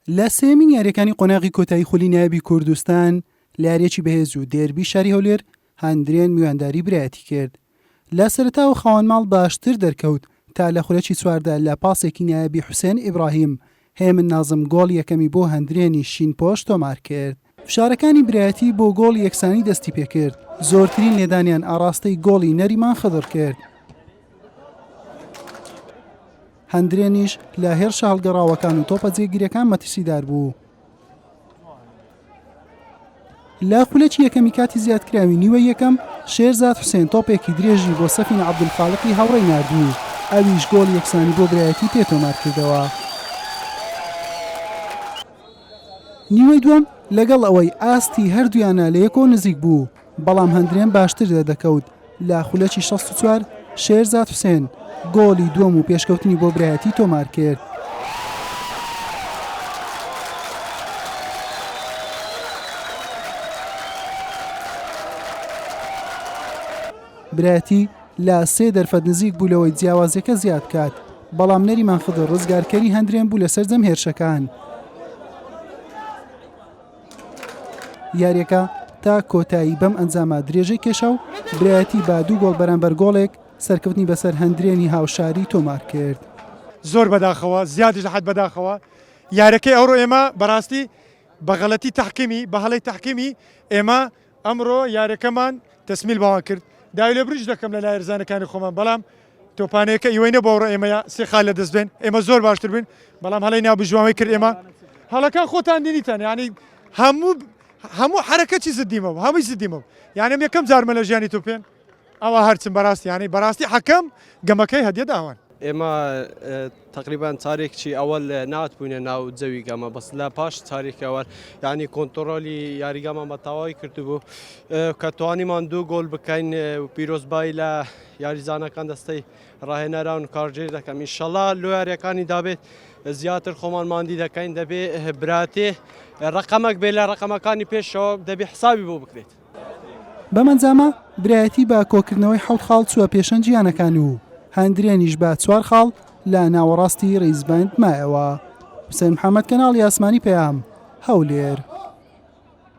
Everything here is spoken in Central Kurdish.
لە سێیەمین یارییەکانی قۆناغی کۆتایی خولی نایابی کوردستان لە یارییەکی بەهێز و دێربی شاری هەولێر هەندرێن میوانداری برایەتی کرد. لە سەرەتاوە خاوەن ماڵ باشتر دەرکەوت تا لە خولەکی 14 لە پاسێکی نایابی حوسێن ئیبراهیم هێمن نازم گۆڵی یەکەمی بۆ هەندرێنی شینپۆش تۆمار کرد. فشارەکانی برایەتی بۆ گۆڵی یەکسانی دەستی پێکرد، زۆرترین لێدانیان ئاڕاستەی گۆڵی نەریمان خدڕ کرد. هەندرێنیش لە هێرشە هەڵگەڕاوەکان و تۆپە جێگیرەکان مەترسیدار بوو. لە خولەکی یەکەمی کاتی زیادکراوی نیوەی یەکەم، شێرزاد حوسێن تۆپێکی درێژی بۆ سەفین عەبدولخالقی هاوڕێی نارد و ئەویش گۆڵی یەکسانی بۆ برایەتی پێ تۆمارکردەوە. نیوەی دووەم لەگەڵ ئەوەی ئاستی هەردوویانە لە یەکەوە نزیک بوو، بەڵام هەندرێن باشتر دەردەکەوت، لە خولەکی 64 شێرزاد حوسێن گۆڵی دووەم و پێشکەوتنی بۆ برایەتی تۆمارکرد. برایەتی لە سێ دەرفەت نزیک بوو لەوەی جیاوازیەکە زیاد بکات، بەڵام نەریمان خدر ڕزگارکەری هەندرێن بوو لە سەرجەم هێرشەکان. یاریەکە تا کۆتایی بەم ئەنجامە درێژەی کێشا و برایەتی بە دوو گۆڵ بەرامبەر گۆڵێک سەرکەوتنی بەسەر هەندرێنی هاوشاری تۆمار کرد. زۆر بەداخەوە زیادیش لە حەد بەداخەوە یاریەکەی ئەوڕۆ ئێمە بەڕاستی بە غەلەتی تەحکیمی بە هەڵەی تەحکیمی ئێمە ئەمڕۆ یاریەکەمان تەسمیل بەوان کرد داوی لێبوردنیش دەکەم لە لای یاریزانەکانی خۆمان بەڵام تۆپانەیەکە ئیوەی نەبوو ئەوڕۆ ئێمە سێ خال لە دەست بێن ئێمە زۆر باشتر بووین بەڵام هەڵەی ناوبژیوانەوەی کرد ئێمە هەڵەکان خۆتان دینیتان یعنی هەموو هەموو حرەکەتی زدیمە بوو هەمووی زدیمە بوو یعنی یەکەم جارمە لە ژیانی تۆپێن ئەوە هەرچم بەڕاستی یعنی بەڕاستی حەکەم گەمەکەی هەدیە داوان. ئێمە تەقریبەن چارێکچی ئەوەل ناتبووینە ناو جەوی گەمە بەس لە پاش چارێکی ئەوەل یعنی کۆنتۆرۆلی یاریگامان بە تەواوی کردبوو کە توانیمان دوو گۆل بکەین پیرۆزبایی لە یاریزانەکان دەستەی ڕاهێنەران و کارگێر دەکەم ئینشەڵا لۆ یاریەکانی دابێت زیاتر خۆمان ماندی دەکەین دەبێ براتێ ڕقەمەک بێ لە ڕقەمەکانی پێشەوە دەبێ حسابی بۆ بکرێت. بەم ئەنجامە برایەتی بە کۆکردنەوەی حەوت خاڵ چووە پێشەنگی یانەکان و هەندرێنیش بە چوار خاڵ لە ناوەڕاستی ریزبەند مایەوە. حوسێن محەمەد کەناڵی ئاسمانی پەیام، هەولێر.